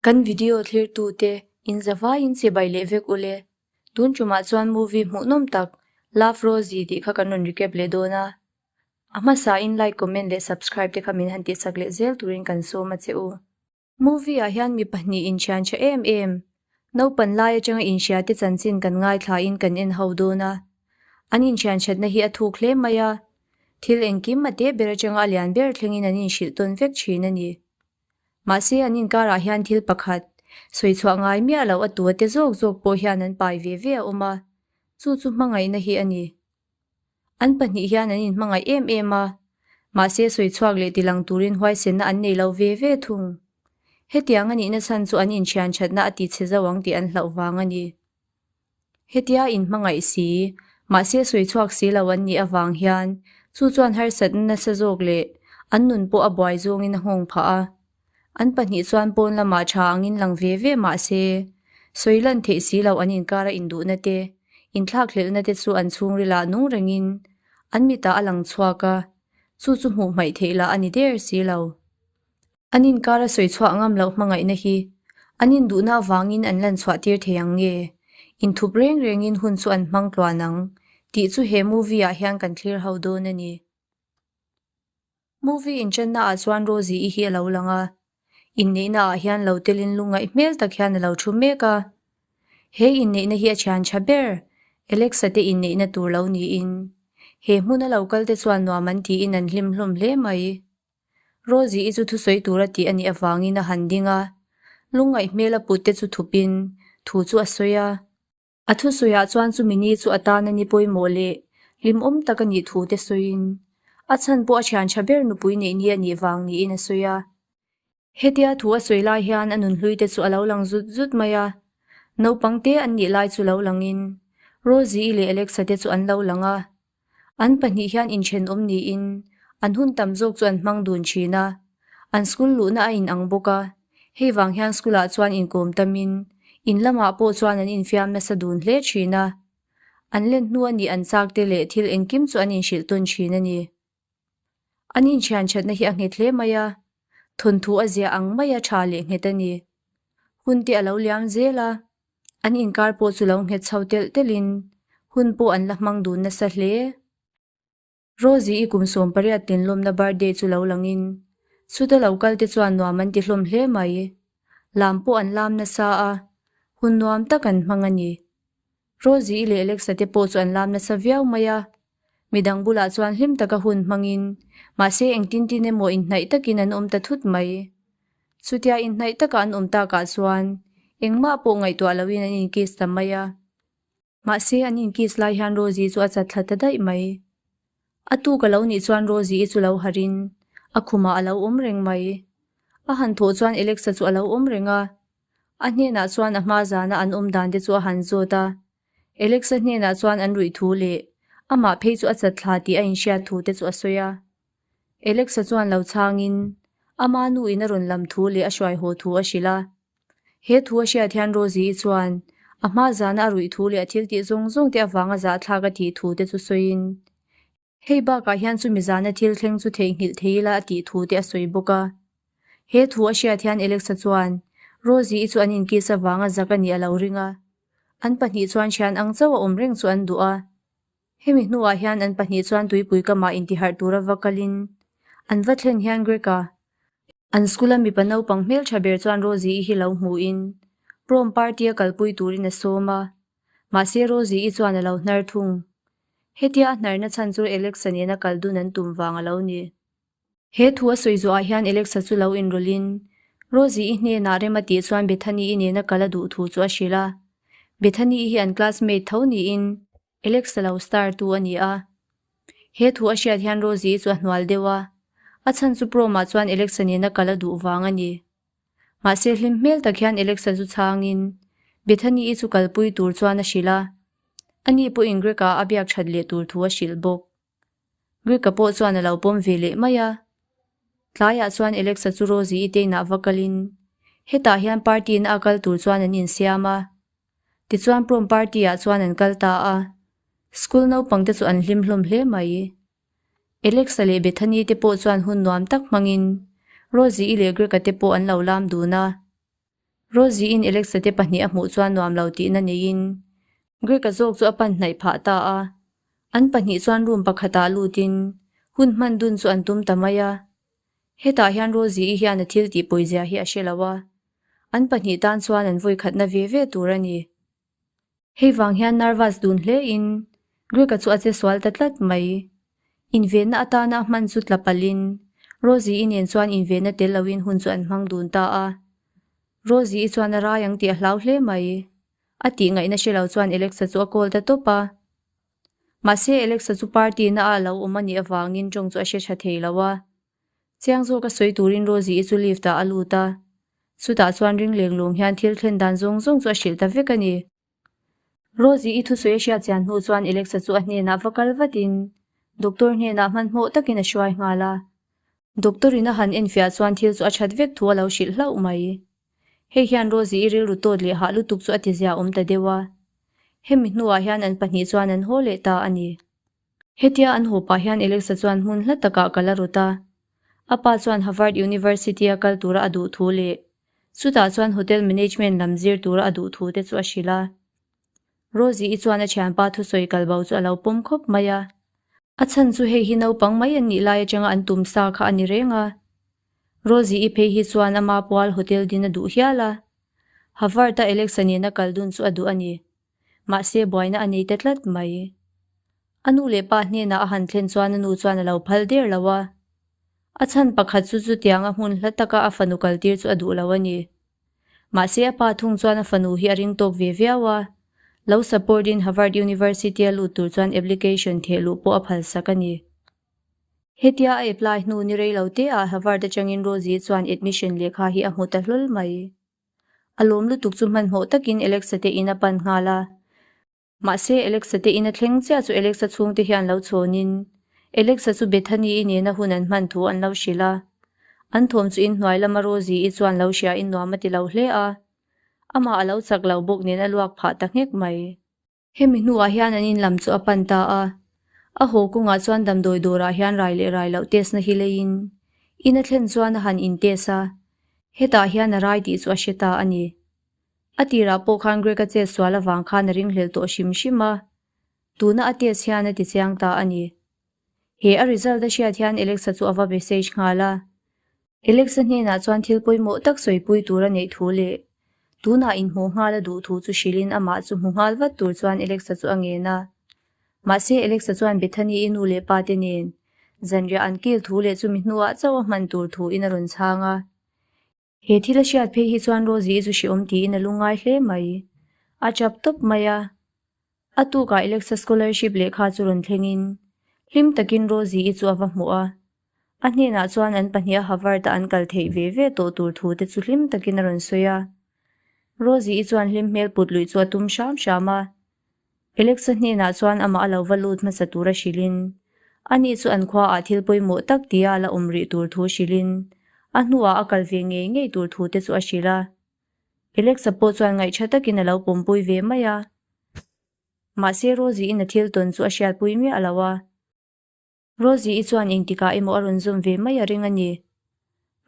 Kan video thlirtute in zavaiin chibai leh vek ule. Tun tumah chuan movie hmuhnawm tak Love Rosie tih kha kan rawn recap leh dawn a. A hmasain like, comment leh subscribe te kha min han tihsak leh zel turin kan sawm a che u. Movie ah hian mi pahnih inthian tha em em, naupan lai atanga inhria te chanchin kan ngaithlain kan en ho dawn a. An inthian thatna hi a thuk hle mai a, thil engkim a te ber atanga a lian ber thlengin an inhrilh tawn vek thin a ni. Mahse an inkarah hian thil pakhat, sawi chhuah ngai miah loh a tu a te zawk zawk pawh hian an pai ve ve a awm a, chu chu hmangaihna hi a ni. An pahnih hian an inhmangaih em em a, mahse sawi chhuak leh tilang turin huaisenna an nei lo ve ve thung. Hetiang a nihna chhan chu an inthian thatna a ti chhe zo ang tih an hlauh vang a ni. Hetia inhmangaih si, mahse sawi chhuak si lo an nih avang hian chu chuan harsatna nasa zawk leh an nun pawh a buai zawngin a nghawng phah a. An pahnih chuan pawn lamah tha angin lang ve ve mahse, sawi lan theih si loh an inkara induhna te, inthlakhlelhna te chu an chhungrilah nung rengin an mitah a lang chhuak a, chu chu hmuh hmaih theih lah a ni der si lo. An inkara sawi chhuah ngam loh hmangaihna hi an induhna avangin an lan chhuah tir thei ang nge? Inthup reng rengin hun chu an hmang tluan ang tih chu he movie ah hian kan thlir ho dawn a ni. Movie inṭanna ah chuan Rosie-i hi a lo lang a, inneihna ah hian lo telin lungngaih hmel tak hian a lo thu mek a. He inneihna hi a thian tha ber Alexa te inneihna tur lo niin he hmuna lo kal te chuan nuam an tiin an hlim hlawm hle mai. Rosie-i chu thusawi tura tih a nih avangin a han ding a, lungngaih hmel a put te chu thupin thu chu a sawi a. A thusawiah chuan chumi ni chu a tan a ni pawimawh leh hlimawm tak a nih thu te sawiin, a chhan pawh a thian tha ber nupui neih ni a nih vang niin a sawi a. Hetia thu a sawi lai hian a nunhlui te chu a lo lang zut zut mai a, naupang te an nih lai chu lo langin Rosie-i leh Alexa te chu an lo lang a. An pahnih hian inthenawm niin an hun tam zawk chu an hmang dun thin a, an school luhna a inang bawk a, hei vang hian school ah chuan inkawm tamin in lamah pawh chuan an infiam nasa dun hle thin a. An len hnu a nih an chak te leh thil engkim chu an inhrilh tawn thin a ni. An inthian thatna hi a nghet hle mai a, thawnthu a ziah ang maia tha leh nghet a ni. Hun te a lo liam zel a, an inkar pawh chu lo nghet chho telh telhin hun pawh an la hmang dun nasa hle. Rosie-i kum 18 tinlawmna birthday chu lo langin chuta lo kal te chuan nuam an ti hlawm hle mai. Lam pawh an lam nasa a, hun nuam tak an hmang a ni. Rosie-i leh Alexa te pawh chu an lam nasa viau mai a, midang bulah chuan hlim taka hun hmangin, mahse engtin tin emaw inhnaih takin an awm ta thut mai. Chutia inhnaih taka an awm takah chuan engmah pawh ngaihtuah loin an inkiss ta mai a. Mahse an inkiss lai hian Rosie chu a chat thla ta daih mai. A tuk a lo nih chuan Rosie-i chu lo harhin a khumah a lo awm reng mai. A han thawh chuan Alexa chu a lo awm reng a, A hnenah chuan a hma zana an awm dan te chu a han zawt a. Alexa hnenah chuan an ruih thu leh amah phei chu a chat thla tih a inhriat thu te chu a sawi a. Alexa chuan lo chhangin ama nu in a rawn lam thu leh a hruai haw thu a hrilh a. He thu a hriat hian Rosie-i chuan a hma zana a ruih thu leh a thil tih zawng zawng te avanga zahthlak a tih thu te chu sawiin Hei bakah hian chumi zana thil thleng chu theihnghilh thei ila a tih thu te a sawi bawk a. He thu a hriat hian Alexa chuan Rosie-i chu an inkiss avanga zak a nih a lo ring a. An pahnih chuan thian ang chauh a awm reng chu an duh a. Hemi hnuah hian an pahnih chuan tuipui kamah intiharh tura va kalin an va thlen hian Greg-a an school-a mipa naupang hmeltha ber chuan Rosie-i hi lo hmuhin prom party-a kalpui turin a sawm a. Mahse Rosie-i chuan a lo hnar thung. Hetia a hnarna chhan chu Alexa nena kal dun an tum vang a lo ni. He thu a sawi zawhah hian Alexa chu lo inrawlhin Rosie-i hnenah rem a tih chuan Bethany-i nena kal a duh thu chu a hrilh a. Bethany-i hi an classmate tho niin Alexa lo star tu a ni a. He thu a hriat hian Rosie-i chu a hnual deuh a, a chhan chu prom-ah chuan Alexa nena kal a duh vang a ni. Mahse hlim hmel tak hian Alexa chu chhangin Bethany-i chu kalpui tur chuan a hrilh a, ani pawhin Greg-a a biak that leh tur thu a hrilh bawk. Greg-a pawh chuan a lo pawm ve leh mai a. Tlaiah chuan Alexa chu Rosie-i te inah va kalin hetah hian party-na a kal tur chuan an insiam a. Tichuan prom party-ah chuan an kal ta a, school naupang te chu an hlim hlawm hle mai. Alexa leh Bethany te pawh chuan hun nuam tak hmangin Rosie-i leh Greg-a te pawh an lo lam dun a. Rosie-i'n Alexa te pahnih a hmuh chuan nuam lo tihna neiin Greg-a zawk chu a pan hnaih phah ta a. An pahnih chuan room pakhatah lutin hun hman dun chu an tum ta mai a. Hetah hian Rosie-i hian a thil tih pawizia hi a hre lo a, an pahnih tan chuan an vawikhatna ve ve tur a ni. Hei vang hian nervous dun hle in Greg-a chu a che sual ta tlat mai. Invenna atana a hman chu tla palhin Rosie-i nen chuan invenna tel loin hun chu an hmang dun ta a. Rosie-i chuan a rai ang tih a hlau hle mai. A tih ngaihna hre lo chuan Alexa chu a call ta tawp a. Mahse Alexa chu party na ah lo awm a nih avangin tawng chu a hre tha thei lo a. Chiang zawk a sawi turin Rosie-i chu lift ah a lut a. Chutah chuan ring leng lung hian thil thlen dan zawng zawng chu a hrilh ta vek a ni. Rosie-i thusawi a hriat chian hnu chuan Alexa chu a hnenah va kal vatin doctor hnenah hmanhmawh takin a hruai nghal a. Doctor in a han enfiah chuan thil chu a that vek thu a lo hrilh hlauh mai. Hei hian Rosie-i rilru tawt leh hah lutuk chu a ti zia awm ta deuh a. Hemi hnuah hian an pahnih chuan an haw leh ta a ni. Hetia an haw pah hian Alexa chuan hmun hla takah kal a rawt a. A pa chuan Havard University-a kal tura a duh thu leh chutah chuan Hotel Management lam zir tura a duh thu te chu a hrilh a. Rosie-i chuan a thianpa thusawi kalbo chu a lo pawm khawp mai a. A chhan chu hei hi naupang mai an nih lai atanga an tum sa kha a ni reng a. Rosie-i phei hi chuan ama pual hotel din a duh hial a. Havard-a Alexa nena kal dun chu a duh a ni. Mahse buaina a nei ta tlat mai. A nu leh pa hnenah a han thlen chuan a nu chuan a lo phal der lo a. A chhan pakhat chu chutianga hmun hla taka a fanu kaltir chu a duh lo a ni. Mahse a pa thung chuan a fanu hi a ring tawk ve viau a, lo support in Havard University a lut tur chuan application theh luh pawh a phalsak a ni. Hetia a apply hnu ni rei lo te ah Havard atangin Rosie chuan admission lehkha hi a hmu ta hlawl mai. A lawm lutuk chu hmanhmawh takin Alexa te in a pan nghal a. Mahse Alexa te in a thleng chiah chu Alexa chhungte hian lo chhawnin Alexa chu Bethany-i nena hun an hman thu an lo hrilh a. An thawm chu inhnuai lama Rosie-i chuan lo hria in nuam a ti lo hle a. Amah a lo chak lo bawk nen a luak phah ta nghek mai. Hemi hnuah hian an in lam chu a pan ta a. A haw kawngah chuan damdawi dawrah hian rai leh rai loh test na hi leiin in a thlen chuan a han in test a, hetah hian a rai tih chu a hre ta a ni. A tirah pawh khan Greg-a chet sual avang khan a ringhlel tawh hrim hrim a, tuna a test hian a ti chiang ta a ni. He a result a hriat hian Alexa chu a va message nghal a. Alexa hnenah chuan thil pawimawh tak sawipui tur a neih thu leh tunah inhmuh nghal a duh thu chu hrilhin amah chu hmu nghal vat tur chuan Alexa chu a ngen a. Mahse Alexa chuan Bethany-i nu leh pa te nen zanriah an kil thu leh chumi hnuah chauh a hman tur thuin a rawn chhang a. He thil a hriat phei hi chuan Rosie-i chu hreawm tiin a lungngai hle mai. A chap tawp mai a. A tukah Alexa scholarship lehkha chu rawn thlengin hlim takin Rosie-i chu a va hmuh a. A hnenah chuan an pahniha Havard-a an kal theih ve ve tawh tur thu te chu hlim takin a rawn sawi a. Rosie-i chuan hlim hmel put luih chu a tum hram hram a. Alexa hnenah chuan amah a lo va lut hmasa tura hrilhin, ani chu an khuaah thil pawimawh tak tia a la awm rih tur thu hrilhin, a hnuah a kal ve ngei ngei tur thu te chu a hrilh a. Alexa pawh chuan ngaihṭha takin a lo pawmpui ve mai a. Mahse Rosie-in a thil tawn chu a hriatpui miah lo a. Rosie-i chuan engtikah emaw a rawn zawm ve mai a ring a ni.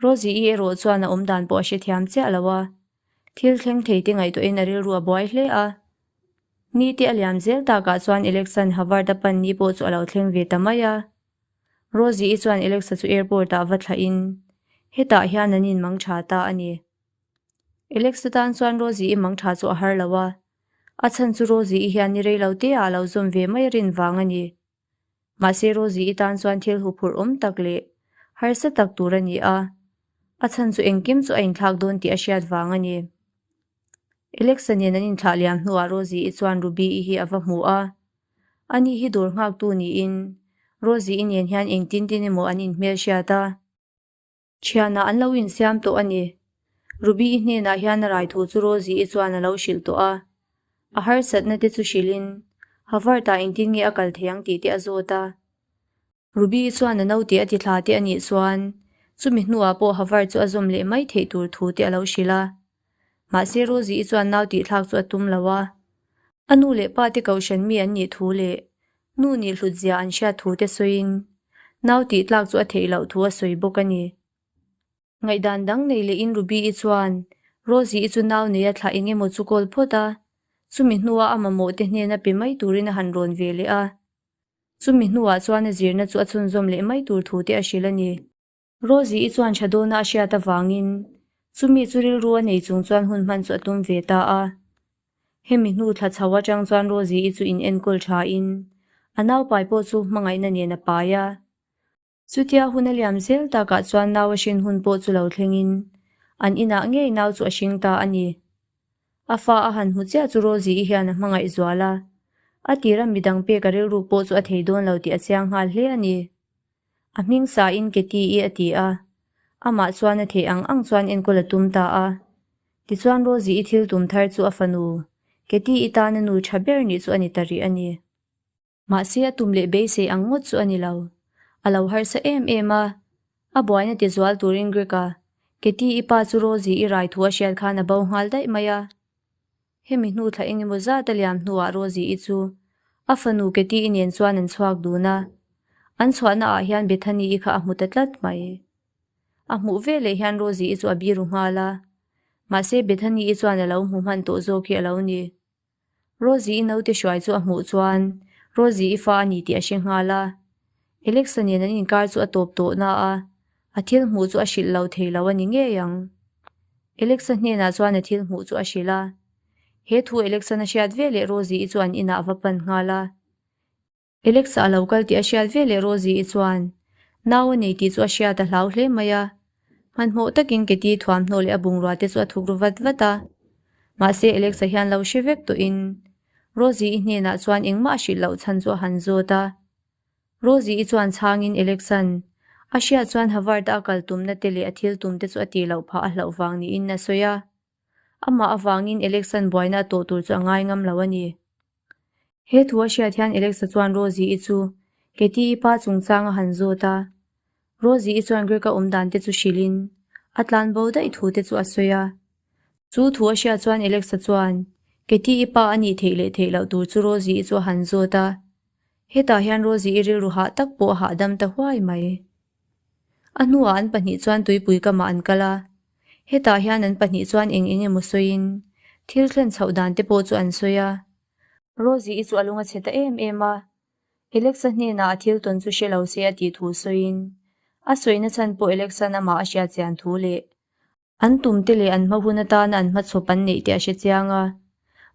Rosie-i erawh chuan a awm dan pawh a hrethiam chiah lo a, thil thleng thei te ngaihtuahin a rilru a buai hle a. Ni te a liam zel takah chuan Alex-a'n Havard-a pan ni pawh chu a lo thleng ve ta mai a. Rosie-i chuan Alex-a chu airport-ah va thlahin hetah hian an inmang tha ta a ni. Alex-a tan chuan Rosie-i mang tha chu a har lo a, a chhan chu Rosie-i hian ni rei lo te ah a lo zawm ve mai a rin vang a ni. Mahse Rosie-i tan chuan thil huphurh awm tak leh harsa tak tur a ni a, a chhan chu engkim chu a inthlak dawn tih a hriat vang a ni. Alexa nen an inthlah liam hnuah Rosie-i chuan Ruby-i hi a va hmu a, ani hi dawr nghaktu niin Rosie-i nen hian engtin tin emaw an inhmelhriat a. Thianah an lo insiam tawh a ni. Ruby-i hnenah hian a rai thu chu Rosie-i chuan a lo hrilh tawh a. A harsatna te chu hrilhin, Havard-ah engtin nge a kal thei ang tih te a zawt a. Ruby-i chuan a naute a ti thla te a nih chuan, chumi hnuah pawh Havard chu a zawm leh mai theih tur thu te a lo hrilh a. Mahse Rosie-i chuan nau tih thlak chu a tum lo a. A nu leh pa te kohhran mi an nih thu leh nu nih hlut zia an hriat thu te sawiin nau tih tlak chu a theih loh thu a sawi bawk a ni. Ngaihdan dang nei lehin Ruby-i chuan Rosie-i chu nau neia thlah eng emaw chu kawl phawt a, chumi hnua a mamawh te hnena pe mai turin a han rawn ve leh a. Chumi hnuah chuan a zirna chu a chhunzawm leh mai tur thu te a hrilh a ni. Rosie-i chuan tha dawna a hriat avangin chumi chu rilru a nei chung chuan hun hman chu a tum ve ta a. Hemi hnu thla chho atang chuan Rosie-i chu in enkawl thain a naupai pawh chu hmangaihna nen a pai a. Chutia hun a liam zel takah chuan nau a hrin hun pawh chu lo thlengin an inah ngei nau chu a hring ta a ni. A fa a han hmu chiah chu Rosie-i hian a hmangaih zual a, a tira midang pek a rilru pawh chu a thei dawn lo tih a chiang nghal hle a ni. A hming sain Katie-i a ti a, amah chuan a theih ang ang chuan enkawl a tum ta a. Tichuan Rosie-i thil tum thar chu a fanu, Katie-i tana nu tha ber nih chu a ni ta rih a ni. Mahse a tum leh beisei ang ngawt chu a ni lo. A lo harsa em em a, a buaina ti zual turin Greg-a, Katie-i pa chu Rosie-i rai thu a hriat khan a bo nghal daih mai a. Hemi hnu thla eng emaw zat a liam hnuah Rosie-i chu a fanu Katie-i nen chuan an chhuak dun a, an chhuahna ah hian Bethany-i kha a hmu ta tlat mai. A hmuh veleh hian Rosie-i chu a biru nghal a, mahse Bethany-i chuan a lo hmu hman tawh zawk hi a lo ni. Rosie-i naute hruai chu a hmuh chuan Rosie-i fa a ni tih a hre nghal a. Alexa nen an inkar chu a tawp tawh na a, a thil hmuh chu a hrilh lo thei lo a ni ngei ang. Alexa hnenah chuan a thil hmuh chu a hrilh a. He thu Alexa-na hriat veleh Rosie-i chu an inah a va pan nghal a. Alexa a lo kal tih a hriat veleh Rosie-i chuan nau a nei tih chu a hriat a hlau hle mai a. Hmanhmawh takin Katie thuamhnaw leh a bungrua te chu a thuk ru vat vat a. Mahse Alexa hian lo hre vek tawhin Rosie-i hnenah chuan engmah a hrilh loh chhan chu a han zawt a. Rosie-i chuan chhangin Alexa'n a hriat chuan Havard-a a kal tumna te leh a thil tum te chu a tih loh phah a hlauh vang niin a sawi a. Amah avangin Alexa'n buaina a tawh tur chu a ngai ngam lo a ni. He thu a hriat hian Alexa chuan Rosie-i chu Katie-i pa chungchang a han zawt a. Rosie-i chuan Greg-a awm dan te chu hrilhin a tlan bo daih thu te chu a sawi a. Chu thu a hriat chuan Alexa chuan Katie-i pa a nih theih leh theih loh tur chu Rosie-i chu a han zawt a. Hetah hian Rosie-i rilru hah tak pawh a hahdam ta huai mai. A hnuah an pahnih chuan tuipui kamah an kal a. Hetah hian an pahnih chuan eng eng emaw sawiin thil thlen chhoh dan te pawh chu an sawi a. Rosie-i chu a lung a chhe ta em em a. Alexa hnenah a thil tawn chu hre lo se a tih thu sawiin a sawina chhan pawh Alexa'n amah a hriat chian thu leh An tumte leh an hma hun atana an hmachhawp an neih tih a hre chiang a,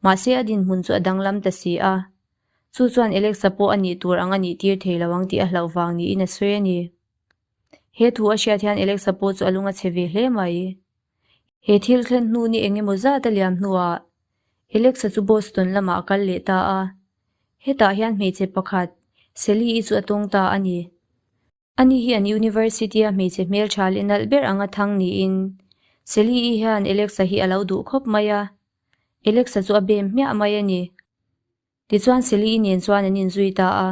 mahse a dinhmun chu a danglam ta si a. Chu chuan Alexa pawh a nih tur ang a nih tir thei lo ang tih a hlauh vang niin a sawi a ni. He thu a hriat hian Alexa pawh chu a lung a chhe ve hle mai. He thil thlen hnu ni eng emaw zat a liam hnuah Alexa chu Boston lamah a kal leh ta a. Hetah hian hmeichhe pakhat, Sally-i chu a tawng ta a ni. Ani hi an University-a hmeichhe hmeltha leh nalh ber anga thang niin Sally-i hian Alexa hi a lo duh khawp mai a, Alexa chu a bem hmiah mai a ni. Tichuan Sally-i nen chuan an inzui ta a,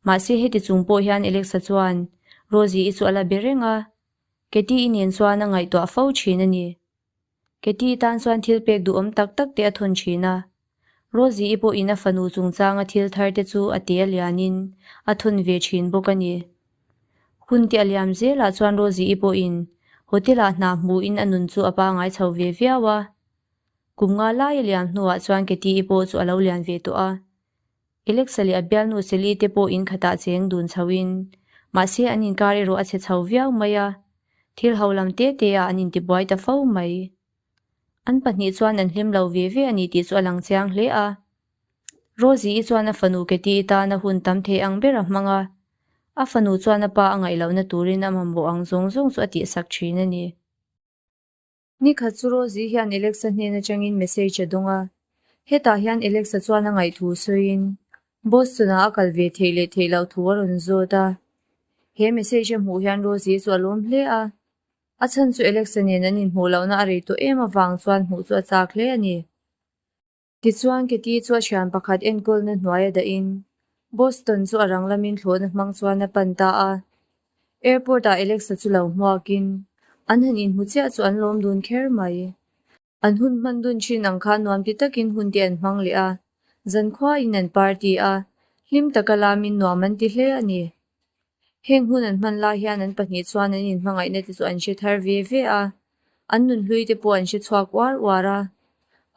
mahse heti chung pawh hian Alexa chuan Rosie-i chu a la be reng a, Katie-i nen chuan a ngaihtuah fo thin a ni. Katie tan chuan thil pek duhawm tak tak te a thawn thin a. Rosie-i pawhin a fanu chungchanga thil thar te chu a te a lianin a thawn ve thin bawk a ni. Hun te a liam zelah chuan Rosie-i pawhin hotel-ah hna hmuhin a nun chu a pangai chho ve viau a. Kum nga lai a liam hnuah chuan Katie-i pawh chu a lo lian ve tawh a. Alexa leh a bialnu Sally te pawh in khatah cheng dun chhoin, mahse an inkar erawh a chhe chho viau mai a, thil ho lam te te ah an intibuai ta fo mai. An pahnih chuan an hlim lo ve ve a ni tih chu a lang chiang hle a. Rosie-i chuan a fanu Katie-i tana hun tam thei ang ber a hmang a, a fanu chuan a pa a ngaih lohna turin a mamawh ang zawng zawng chu a tihsak thin a ni. Nikhat chu Rosie hian Alexa hnen atangin message a dawng a. Hetah hian Alexa chuan a ngaihthu sawiin Boston-ah a kal ve theih leh theih loh thu a rawn zawt a. He message a hmuh hian Rosie chu a lawm hle a. A chhan chu Alexa nen an inhmuh lohna a rei tawh em avang chuan hmuh chu a chak hle a ni. Tichuan, Katie chu a thian pakhat enkawlna hnuaia dahin Boston chu a rang lamin thlawhna hmang chuan a pan ta a. Airport-ah Alexa chu lo hmuakin an han inhmu chiah chu an lawm dun kher mai. An hun hman dun thin ang khan nuam ti takin hun te an hmang leh a, zankhuain an party a, hlim taka lamin nuam an ti hle a ni. Heng hun an hman lai hian an pahnih chuan an inhmangaihna te chu an hre thar ve ve a. An nunhlui te pawh an hre chhuak uar uar a.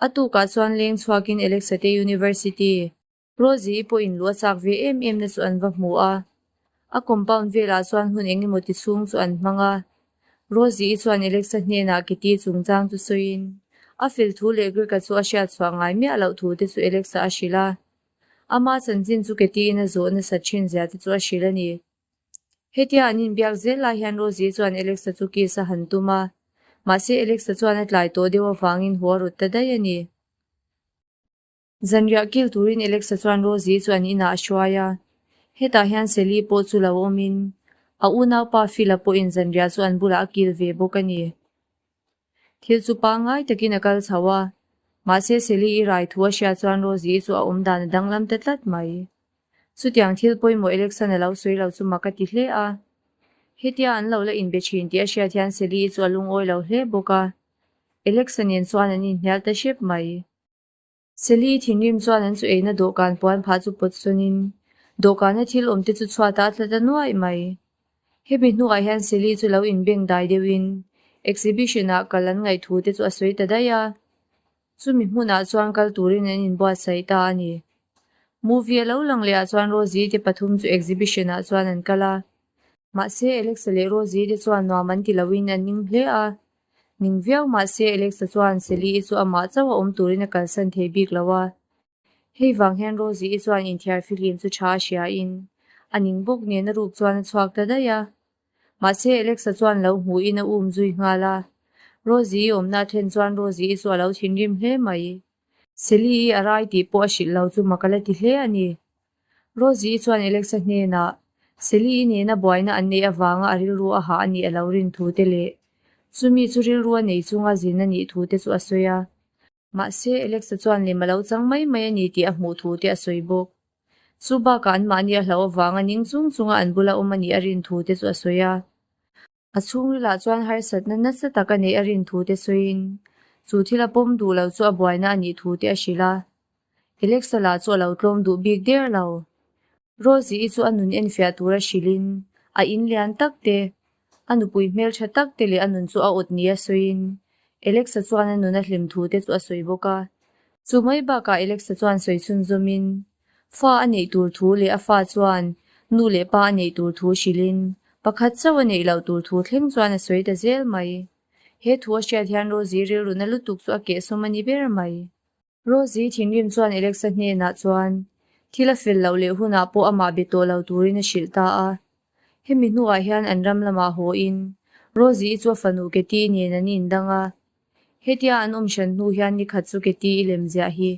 A tukah chuan leng chhuakin Alexa te University, Rosie-i pawhin luh a chak ve em em na chu an va hmu a. A compound velah chuan hun eng emaw ti chhung chu an hmang a. Rosie-i chuan Alexa hnenah Kitty chungchang chu sawiin, a fel thu leh Greg-a chu a hriat chhuah ngai miah loh thu te chu Alexa a hrilh a. Ama chanchin chu Kitty-in a zawh nasat thin zia te chu a hrilh a ni. Hetia an inbiak zel lai hian Rosie chuan Alexa chu kiss a han tum a, mahse Alexa chuan a tlai tawh deuh avangin haw a rawt ta daih a ni. Zanriah kil turin Alexa chuan Rosie chu an inah a hruai a, hetah hian Sally pawh chu lo awmin a unaupa Phil-a pawhin zanriah chu an bulah a kil ve bawk a ni. Thil chu pangngai takin a kal chho a, mahse Sally i rai thu a hriat chuan Rosie chu a awm dan a danglam ta tlat mai. Chutiang thil pawimawh Alexan a lo sawi lo chu mak a ti hle a. Hetia an lo la inbe thin tih a hriat hian Sally chu a lungawi lo hle bawk a. Alexa nen chuan an inhnial ta hrep mai. Sally thinrim chuan an chu eina dawhkan puan phah chu pawt sawnin dawhkana thil awm te chu chhuatah a tla ta nuaih mai. Hemi hnuah hian Sally chu lo inbeng dai deuhin exhibition ah kal an ngaih thu te chu a sawi ta daih a. Chumi hmunah chuan kal turin an inbuatsaih ta a ni. Movie a lo lang leh ah chuan Rosie te pathum chu exhibition ah chuan an kal a. Mahse Alexa leh Rosie te chuan nuam an ti loin an ning hle a. Ning viau mahse Alexa chuan Sally-i chu amah chauh a awm turin a kalsan thei bik lo a. Hei vang hian Rosie-i chuan inthiar fihlim chu tha a hriain a ning bawk nen a ruk chuan a chhuak ta daih a. Mahse Alexa chuan lo hmuhin a um zui nghal a. Rosie-i awmna a thlen chuan Rosie-i chu a lo thinrim hle mai. Sally-i a rai tih pawh a hrilh lo chu mak a la ti hle a ni. Rosie-i chuan Alexa hnenah Sally-i nena buaina an neih avanga a rilru a hah a nih a lo rin thu te leh chumi chu rilru a nei chunga zin a nih thu te chu a sawi a. Mahse, Alexa chuan lem a lo chang mai mai a ni tih a hmuh thu te a sawi bawk. Chu bakah anmahni a hlauh avanga ning chung chunga an bula awm a nih a rin thu te chu a sawi a. A chhungrilah chuan harsatna nasa tak a neih a rin thu te sawiin, chu thil a pawm duh lo chu a buaina a nih thu te a hrilh a. Alexa lah chu a lo tlawm duh bik der lo. Rosie-i chu a nun enfiah tura hrilhin, a in lian tak te, a nupui hmeltha tak te leh a nun chu a awt nia sawiin, Alexa chuan a nun a hlim thu te chu a sawi bawk a. Chu mai bakah Alexa chuan sawi chhunzawmin, Fa a neih tur thu leh a fa chuan nu leh pa a neih tur thu hrilhin pakhat chauh a neih loh tur thu thleng chuan a sawi ta zel mai. He thu a hriat hian Rosie rilruna lutuk chu a kehsawm a ni ber mai. Rosie thinrim chuan Alexa hnenah chuan thil a fel loh leh hunah pawh amah be tawh lo turin a hrilh ta a. Hemi hnuah hian an ram lamah hawiin Rosie-i chu a fanu Katie nen an indang a. Hetia an awm hran hnu hian nikhat chu Katie-i lem ziah hi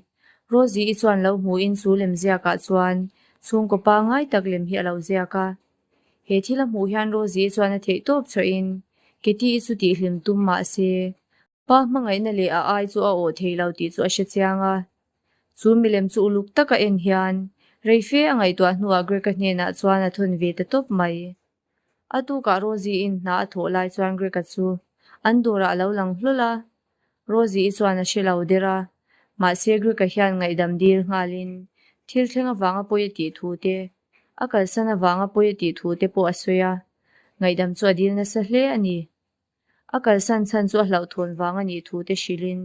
Rosie-i chuan lo hmuhin chu lem ziakah chuan chhungkaw pangngai tak lem hi a lo ziak a. He thil a hmuh hian Rosie-i chuan a theih tawp chhuahin Katie-i chu tihhlim tum mah se Pa hmangaihna leh a ai chu a awh thei lo tih chu a hre chiang a. Chu milem chu uluk taka en hian reife a ngaihtuah hnuah Greg-a hnenah chuan a thawn ve ta tawp mai. A tukah Rosie-in hna a thawh lai chuan Greg-a chu an dawrah a lo lang hlawl a. Rosie-i chuan a hre lo der a, mahse Greg-a hian ngaihdam dil nghalin thil thleng avanga pawi a tih thu te, a kalsan avanga pawi a tih thu te pawh a sawi a, ngaihdam chu a dil nasa hle a ni. A kalsan chhan chu a hlauhthawn vang a nih thu te hrilhin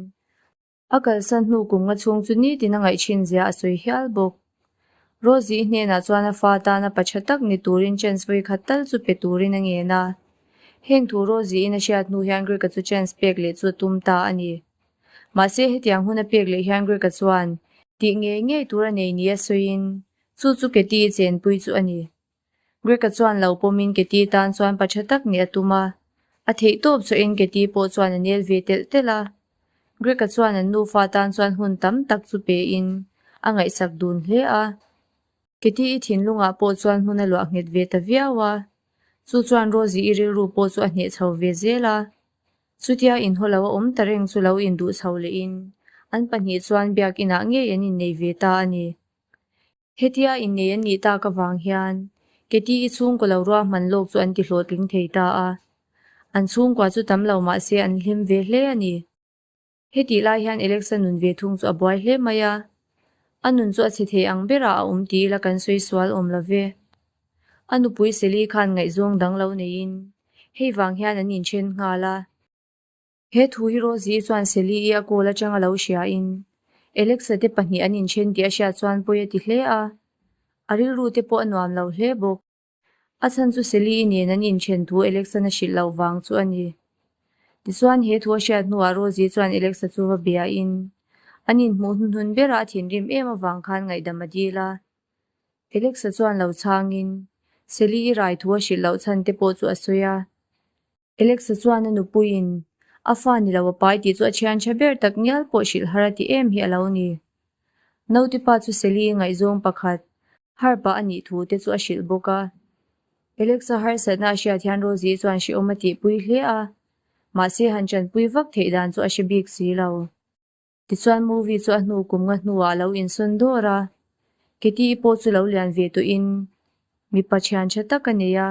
a kalsan hnu kum nga chhung chu nitin a ngaihchhin zia a sawi hial bawk. Rosie hnenah chuan a fa tana pa tha tak ni turin chance vawi khat tal chu pe turin a ngen a. Heng thu Rosie-in a hriat hnu hian Greg-a chu chance pek leh chu a tum ta a ni. Mahse hetiang hun a pek leh hian Greg-a chuan tih ngei ngei tur a nei nia sawiin chu chu Katie-i chenpui chu a ni. Greg-a chuan lo pawmin Katie tan chuan pa tha tak nih a tum a. A theih tawp chawhin Katie pawh chuan a nel ve telh telh a. Greg-a chuan an nufa tan chuan hun tam tak chu pein a ngaihsak dun hle a. Katie-i thinlungah pawh chuan hmun a luah nghet ve ta viau a. Chu chuan Rosie-i rilru pawh chu a hneh chho ve zel a. Chutia inhaw lo a awm ta reng chu lo induh chho lehin an pahnih chuan biakinah ngei an innei ve ta a ni. Hetia innei an nih tak avang hian Katie-i chhungkaw lo ruahman lawk chu an ti hlawhtling thei ta a. An chhungkua chu tam lo mah se an hlim ve hle a ni. Hetih lai hian Alexa nun ve thung chu a buai hle mai a. A nun chu a chhe thei ang berah a awm ti ila kan sawi sual awm lo ve. A nupui Sally khan ngaihzawng dang lo neiin hei vang hian an inthen nghal a. He thu hi Rosie-i chuan Sally-i a call atang a lo hriain Alex-a te pahnih an inthen tih a hriat chuan pawi a ti hle a, a rilru te pawh a nuam lo hle bawk. A chhan chu Sally-i nen an inthen thu Alex-an a hrilh loh vang chu a ni. Tichuan he thu a hriat hnuah Rosie chuan Alex-a chu va biain an inhmuh hnuhnun berah a thinrim em avang khan ngaihdam a dil a. Alex-a chuan lo chhangin Sally-i rai thu a hrilh loh chhan te pawh chu a sawi a. Alexa chuan a nupuiin a fa ni lo a pai tih chu a thian tha ber tak ngial pawh hrilh har a ti em hi a lo ni. Naute pa chu Sally ngaihzawng pakhat harpa a nih thu te chu a hrilh bawk a. Alexa harsatna a hriat hian Rosie chuan hrehawm a tihpui hle a, mahse han tanpui vak theih dan chu a hre bik si lo. Tichuan movie chu a hnu kum nga hnuah a lo insawn dawr a, Katie-i pawh chu lo lian ve tawhin mipa thian tha tak a nei a,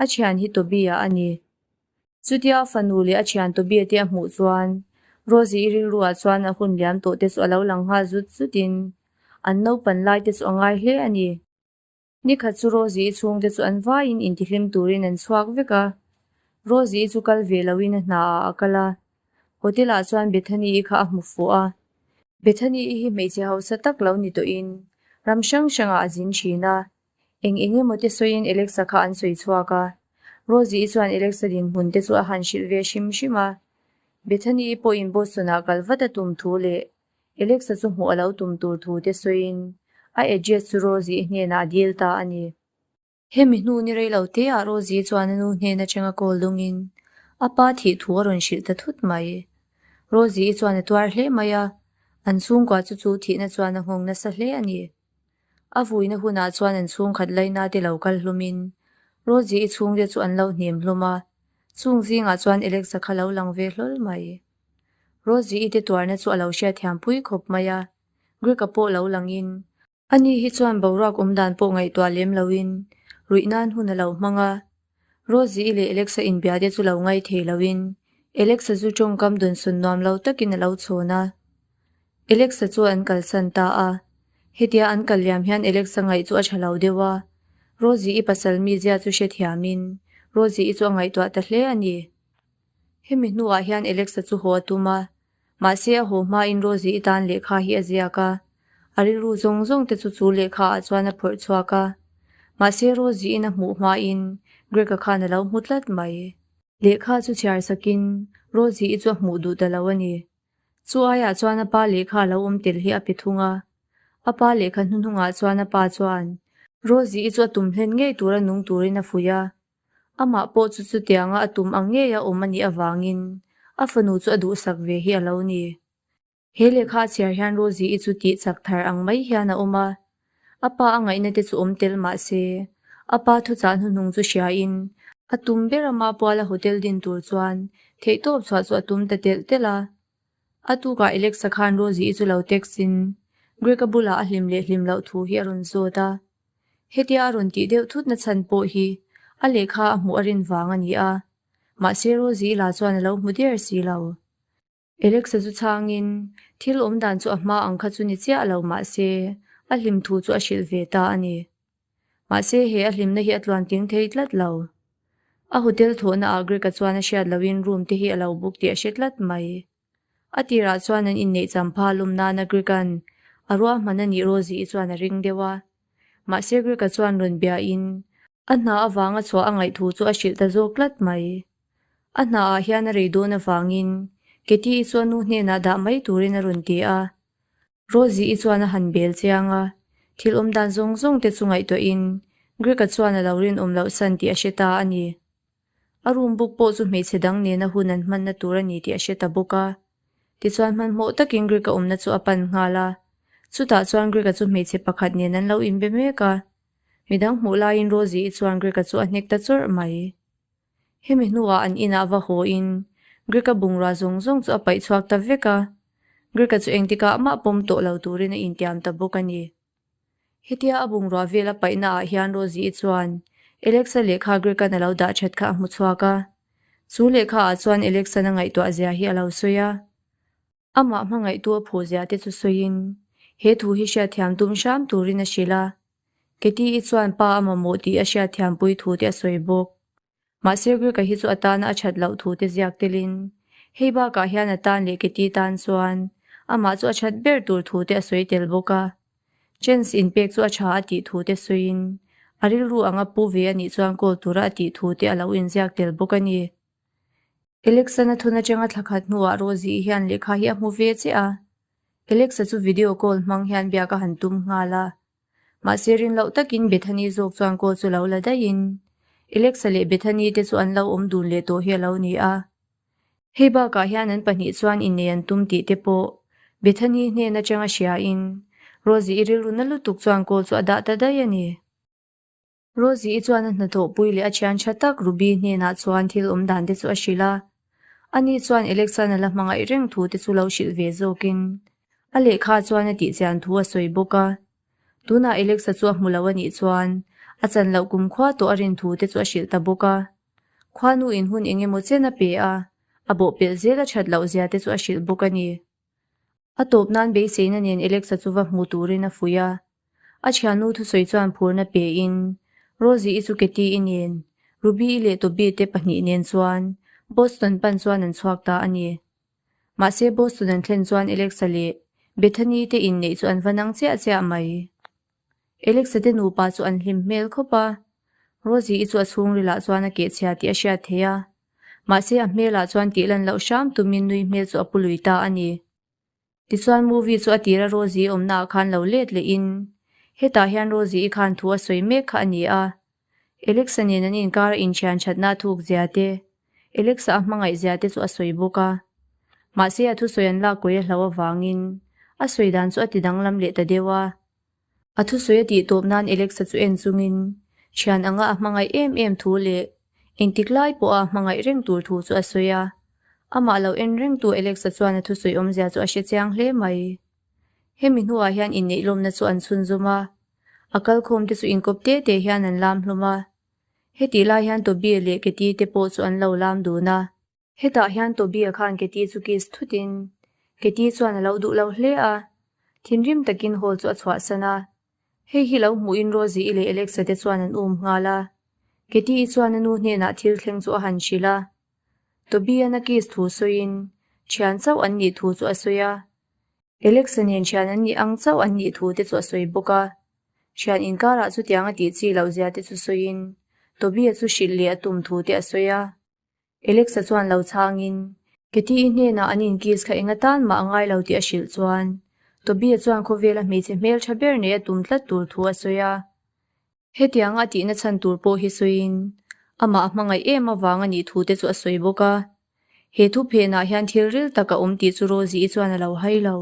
a thian hi Toby-a a ni. Chutia a fanu leh a thian Toby-a te a hmuh chuan Rosie-i rilruah chuan a hun liam tawh te chu a lo lang nghal zut zutin an naupan lai te chu a ngai hle a ni. Nikhat chu Rosie-i chhungte chu an vaiin intihlim turin an chhuak vek a. Rosie-i chu kal ve loin a hna ah a kal a. Hotel-ah chuan Bethany-i kha a hmu fuh a. Bethany-i hi hmeichhe hausa tak lo ni tawhin ram hrang hrangah a zin thin a. Eng eng emaw te sawiin Alexa kha an sawi chhuak a. Rosie-i chuan Alexa dinhmun te chu a han hrilh ve hrim hrim a. Bethany-i pawhin Boston-ah kal vat a tum thu leh Alexa chu hmuh a lo tum tur thu te sawiin a address chu Rosie hnenah a dil ta a ni. Hemi hnu ni rei lo teah Rosie chuan a nu hnen atanga call dawngin a pa thih thu a rawn hrilh ta thut mai. Rosie chuan a tuar hle mai a, an chhungkua chu chu thihna chuan a nghawng nasa hle a ni. A vuina hunah chuan an chhungkhat laina te lo kal hlumin Rosie chhungte chu an lo hnem hlum a, chung zingah chuan Alexa kha lo lang ve hlawl mai. Rosie-i te tuarna chu a lo hriatthiam pui khawp mai a, Greg-a pawh lo langin, ani hi chuan boruak awm dan pawh ngaihtuah lem loin ruih nan hun a lo hmang a. Rosie-i leh Alex-a inbia te chu lo ngaih thei loin Alex-a chu tawngkam dunsun nuam lo takin a lo chhawn a. Alex-a chu an kalsan ta a, hetia an kal liam hian Alex-a ngaih chu a tha lo deuh a, Rosie-i pasal mizia chu hrethiamin Rosie-i chu a ngaihtuah ta hle a ni. Hemi hnuah hian Alexa chu haw a tum a, mahse a haw hmain Rosie-i tan lehkha hi a ziak a, a rilru zawng zawng te chu chu lehkha ah chuan a phawrh chhuak a. Mahse Rosie-in a hmuh hmain Greg-a khan a lo hmu tlat mai. Lehkha chu chhiar sakin Rosie-i chu a hmuh duh ta lo a ni. Chu aiah chuan a pa lehkha a lo awm tel hi a pe thung a. A pa lehkha hnuhnungah chuan a pa chuan Rosie-i chu a tum hlen ngei tura nung turin a fuih a. Amah pawh chu chutianga a tum ang ngeia awm a nih avangin a fanu chu a duhsak ve hi a lo ni. He lehkha a chhiar hian Rosie-i chu tih chak thar ang mai hian a awm a. A pa a ngaihna te chu awm tel mah se, a pa thuchah hnuhnung chu hriain a tum ber ama puala hotel din tur chuan theihtawp chhuah chu a tum ta telh telh a. A tukah Alexa khan Rosie-i chu lo text-in Greg-a bulah a hlim leh hlim loh thu hi a rawn zawt a. Hetia a rawn tih deuh thut na chhan pawh hi a lehkha a hmuh a rin vang a ni a, mahse Rosie la chuan a lo hmu der si lo. Alexa chu chhangin thil awm dan chu a hma ang kha chu ni chiah lo mahse a hlim thu chu a hrilh ve ta a ni. Mahse he a hlimna hi a tluan tling thei tlat lo. A hotel thawhna ah Greg-a chuan a hriat lohin room te hi a lo book tih a hre tlat mai. A tirah chuan an inneih champha lawm nana Greek-a'n a ruahman a nih Rosie-i chuan a ring deuh a. Mahse Greek-a chuan rawn biain a hna avanga chhuah a ngaih thu chu a hrilh ta zawk tlat mai. A hnaah hian a rei dawn avangin Katie-i chu a nu hnenah dah mai turin a rawn ti a. Rosie-i chuan a han bel chiang a, thil awm dan zawng zawng te chu ngaihtuahin Greg-a chuan a lo rinawm loh san tih a hre ta a ni. A room book pawh chu hmeichhe dang nena hun an hmanna tur a ni tih a hre ta bawk a. Tichuan hmanhmawh takin Greg-a awmna chu a pan nghal a. Chutah chuan Greg-a chu hmeichhe pakhat nen an lo inbe mek a. Midang hmuh laiin Rosie-i chuan Greg-a chu a hnek ta chawrh mai. Hemi hnuah an inah va haw-in Greg-a bungrua zawng zawng chu a paih chhuak ta vek a. Greg-a chu engtikah mah pawm tawh lo turin a intiam ta bawk a ni. Hetia a bungrua vel a paihna ah hian Rosie-i chuan Alex-a lehkha Greg-a'n a lo dah that kha a hmu chhuak a. Chu lehkha ah chuan Alex-a'n a ngaihtuah zia hi a lo sawi a. Amah hmangaihtu a phuh zia te chu sawiin he thu hi hriatthiam tum hram turin a hrilh a. Katie-i chuan pa a mamawh tih a hriatthiampui thu te a sawi bawk. Mahse Greg-a hi chu a tana a that loh thu te ziak telin. Hei bakah hian a tan leh Katie tan chuan amah chu a that ber tur thu te a sawi tel bawk a. Chance inpek chu a tha a tih thu te sawiin a rilru anga pu ve a nih chuan call tura a tih thu te a lo inziak tel bawk a ni. Alexa-na thun atanga thla khat hnuah Rosie-i hian lehkha hi a hmu ve che a. Alexa chu video call hmang hian biak a han tum nghal a. Mahse rin loh takin Bethany zawk chuan call chu lo la daihin Alexa leh Bethany te chu an lo awm dun leh tawh hi a lo ni a. Hei bakah hian an pahnih chuan innei an tum tih te pawh Bethany hnen atanga hriain Rosie-i rilru na lutuk chuan call chu a dah ta daih a ni. Rosie-i chuan a hnathawhpui leh a thian tha tak Ruby hnenah chuan thil awm dan te chu a hrilh a. Ani chuan Alex-a'n a la hmangaih reng thu te chu lo hrilh ve zawkin a lehkha chuan a tihchian thu a sawi bawk a. Tunah Alex-a chu a hmu lo a nih chuan a chan loh kumkhua tawh a rin thu te chu a hrilh ta bawk a. Khuanu in hun eng emaw chen a pe a, a bawhpelh zel a that loh zia te chu a hrilh bawk a ni. A tawp nan beiseina nen Alexa chu va hmu turin a fuih a. A thiannu thusawi chuan phurna pein Rosie-i chu Katie-i nen, Ruby-i leh Toby te pahnih nen chuan Boston pan chuan an chhuak ta a ni. Mahse Boston an thlen chuan Alexa leh Bethany te inneih chu an va nang chiah chiah mai. Alexa te nupa chu an hlim hmel khawp a, Rosie-i chu a chhungrilah chuan a kehchhia tih a hriat theih a. Mahse a hmelah chuan tih lan loh hram tumin nui hmel chu a pu lui ta a ni. Tichuan movie chu a tira Rosie awmna ah khan lo let lehin hetah hian Rosie-i khan thu a sawi mek kha a ni a. Alexa nen an inkar a inthian thatna a thuk zia te, Alexa a hmangaih zia te chu a sawi bawk a. Mahse a thusawi an lak kawi a hlo avangin a sawi dan chu a ti danglam leh ta deuh a. A thusawi a tih tawp nan Alexa chu en chungin thian anga a hmangaih em em thu leh engtik lai pawha a hmangaih reng tur thu chu a sawi a. Amah lo en rengtu Alexa chuan a thusawi awmzia chu a hre chiang hle mai. Hemi hnuah hian inneih lawmna chu an chhunzawm a, a kalkhawm te chu inkawp te te hian an lam hlawm a. Hetih lai hian Toby leh Katie te pawh chu an lo lam dun a. Hetah hian Toby-a khan Katie chu kiss thutin Katie chuan a lo duh lo hle a, thinrim takin hall chu a chhuahsan a. Hei hi lo hmuhin Rosie-i leh Alexa te chuan an um nghal a. Katie-i chuan a nu hnenah thil thleng chu a han hrilh a. Toby-a'n a kiss thu sawiin thian chauh an nih thu chu a sawi a. Alexa nen thian an nih ang chauh an nih thu te chu a sawi bawk a. Thian inkarah chutiang a tih chi loh zia te chu sawiin Toby-a chu hrilh leh a tum thu te a sawi a. Alexa chuan lo chhangin, Katie-i hnenah an inkiss kha eng atan mah a ngai lo tih a hrilh chuan Toby-a chuan khawvela hmeichhe hmeltha ber nei a tum tlat tur thu a sawi a. Hetianga a tihna chhan tur pawh hi sawiin amah a hmangaih em avang a nih thu te chu a sawi bawk a. He thu phenah hian thil ril tak a awm tih chu Rosie-i chuan a lo hai lo.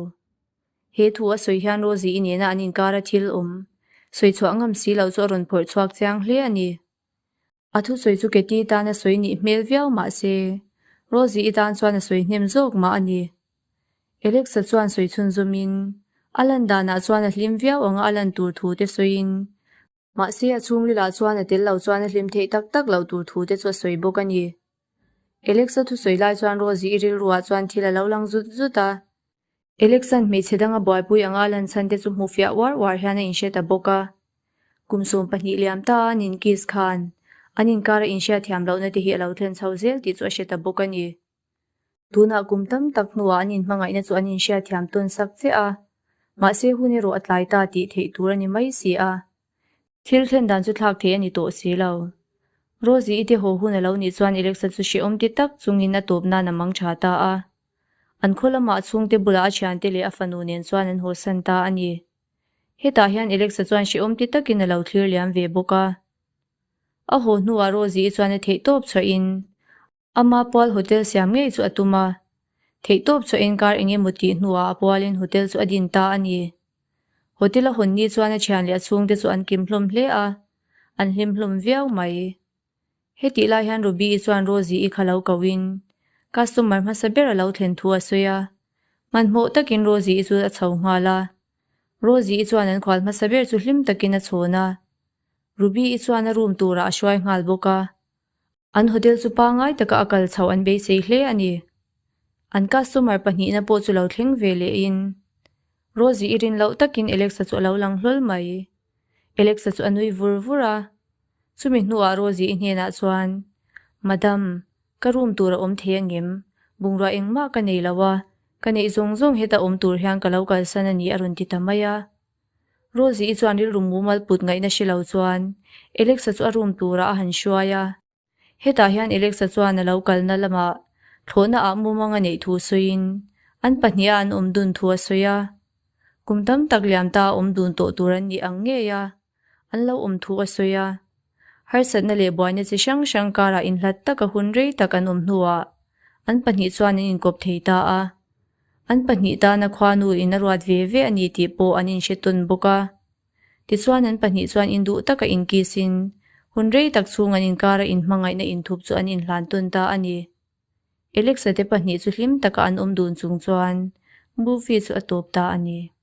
He thu a sawi hian Rosie-i nena an inkara thil awm sawi chhuah ngam si loh chu a rawn phawrh chhuak chiang hle a ni. A thusawi chu Katie tan a sawi nih hmel viau mah se, Rosie-i tan chuan a sawi hnem zawk mah a ni. Alexa chuan sawi chhunzawmin, a lan danah chuan a hlim viau anga a lan tur thu te sawiin, mahse a chhungrilah chuan a tel lo chuan a hlim theih tak tak loh tur thu te chu a sawi bawk a ni. Alexa thusawi lai chuan Rosie-i rilruah chuan thil a lo lang zut zut a. Alexan hmeichhe danga buaipui anga a lan chhan te chu hmu fiah uar uar hian a inhre ta bawk a. Kum 20 liam ta a an inkiss khan an inkara inhriat thiam lohna te hi a lo thlen chho zel tih chu a hre ta bawk a ni. Tunah kum tam tak hnuah an inhmangaihna chu an inhriat thiam tawn sak chiah a, mahse hun erawh a tlai ta tih theih tur a ni mai si a. Thil thlen dan chu thlak theih a ni tawh si lo. Rosie-i te haw hun a lo nih chuan Alexa chu hrehawm ti tak chungin a tawp nan a mang tha ta a. An khaw lamah a chhungte bulah a thiante leh a fanu nen chuan an hawsan ta a ni. Hetah hian Alexa chuan hrehawm ti takin a lo thlir liam ve bawk a. A haw hnuah Rosie-i chuan a theihtawp chhuahin Ama pual hotel siam ngei chu a tum a, theihtawp chu enkar eng emaw tih hnuah a pualin hotel chu a din ta a ni. Hotel a hawn ni chuan a thian leh a chhungte chu an kim hlawm hle a, an hlim hlawm viau mai. Hetih lai hian Ruby-i chuan Rosie-i kha lo kohin customer hmasa ber a lo thlen thu a sawi a, hmanhmawh takin Rosie-i chu a chho nghal a. Rosie-i chuan an khual hmasa ber chu hlim takin a chhawn a, Ruby-i chuan a room turah a hruai nghal bawk a. An hotel chu pangngai taka a kal chhoh an beisei hle a ni. An customer pahnihna pawh chu lo thleng ve lehin Rosie i rin loh takin Alexa chu a lo lang hlawl mai. Alexa chu a nui vur vur a. Chumi hnuah Rosie i hnenah chuan, Madam, ka room tur a awm thei angem? Bungrua engmah ka nei lo a, ka neih zawng zawng heta awm tur hian ka lo kalsan a ni a rawn ti ta mai a. Rosie-i chuan rilru mumal put ngaihna hre lo chuan Alexa chu a room turah a han hruai a. Hetah hian Alexa chuan a lo kalna lamah thlawhna ah mumang a neih thu sawiin an pahniha an awm dun thu a sawi a. Kum tam tak liam ta a awm dun tawh tur an nih ang ngei a, an lo awm thu a sawi a. Harsatna leh buaina chi hrang hrang karah inhlat taka hun rei tak an awm hnuah an pahnih chuan an inkawp thei ta a. An pahnih tana khuanu in a ruat ve ve a ni tih pawh an inhre tawn bawk a. Tichuan an pahnih chuan induh taka inkisin hun rei tak chhung an inkara inhmangaihna inthup chu an inhlan tawn ta a ni. Alexa te pahnih chu hlim taka an awm dun chung chuan movie chu a tawp ta a ni.